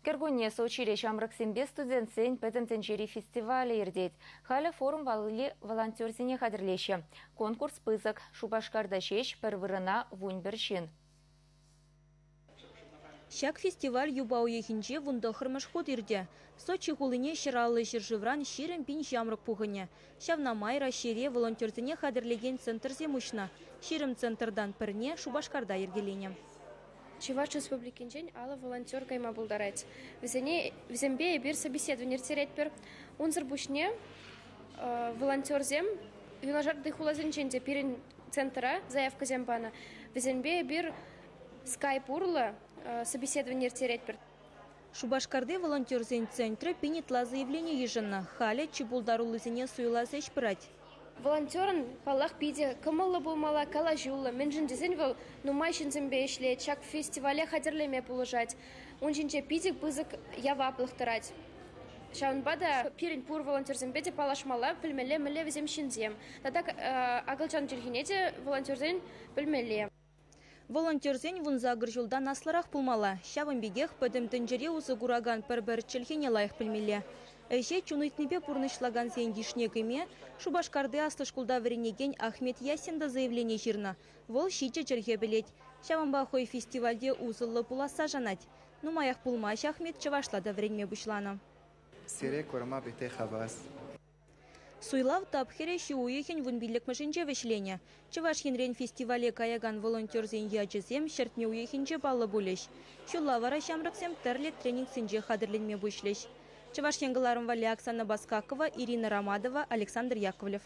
Кӗркунне Сочире ҫамрӑксемпе студентсен пӗтӗм тӗнчери фестивалӗ иртет. Халӗ форум валли волонтерсене хатӗрлеҫҫӗ. Конкурс пысӑк. Шупашкарта ҫеҫ пӗр вырӑна 11 ҫын. Ҫак фестиваль юпа уйӑхӗнче 19-мӗш хут иртӗ. Сочи хулине 150 ҫӗршывран 20 пин ҫамрӑк пухӑнӗ. Ҫавна май Раҫҫейре волонтерсене хатӗрлекен центрсем уҫнӑ. 20 центртан пӗрне Шупашкарта йӗркеленӗ. Чӑваш Республикинчен 50 волонтер кайма пултарать. Вӗсене вӗсемпе эпир собеседовани ирттеретпӗр. Унсӑр пуҫне волонтерсем юнашарти хуласенчен те пирӗн центра заявкӑсем панӑ. Вӗсемпе эпир скайп урлӑ собеседовани ирттеретпӗр. Шупашкарти волонтерсен центрӗ пин ытла заявлени йышӑннӑ. Халӗ чи пултаруллисене суйлас ӗҫ пырать. Волонтерӑн, паллах, питӗ кӑмӑллӑ пулмалла, калаҫуллӑ. Мӗншӗн тесен вӑл нумай ҫынсемпе ӗҫлет, ҫак фестивале хатӗрлеме пулӑшать. Ун ҫинче питӗ пысӑк яваплӑх тӑрать. Ҫавӑнпа та пирӗн пур волонтерсемпе те паллашмалла, пӗлмелле, мӗнле вӗсем ҫынсем. Тата акӑлчан чӗлхине те волонтерсен пӗлмелле. Волонтерсен 18 ҫултан аслӑрах пулмалла. Ҫавӑн пекех пӗтӗм тӗнчере усӑ куракан пӗр-пӗр чӗлхене лайӑх пӗлмелле. Ӗҫе чун ыйтнипе пурнӑҫлакансен йышне кӗме Шупашкарти аслӑ шкулта вӗренекен Ахмет Ясин та заявлени ҫырнӑ. Вӑл 7 чӗлхе пӗлет. Ҫавӑнпа хӑй фестивальте усӑллӑ пуласса шанать. Нумаях пулмасть Ахмет чӑвашла та вӗренме пуҫланӑ. Сире курма питӗ хавас. Суйлав тапхӑрӗ ҫу уйӑхӗн 15-мӗшӗнче вӗҫленӗ. Чӑваш Енрен фестивале каякан волонтерсен ячӗсем ҫӗртме уйӑхӗнче паллӑ пулӗҫ. Ҫулла вара ҫамрӑксем тӗрлӗ тренингсенче хатӗрленме пуҫлӗҫ. Чӑваш Ен кӑларӑм валли Оксана Баскакова, Ирина Ромадова, Александр Яковлев.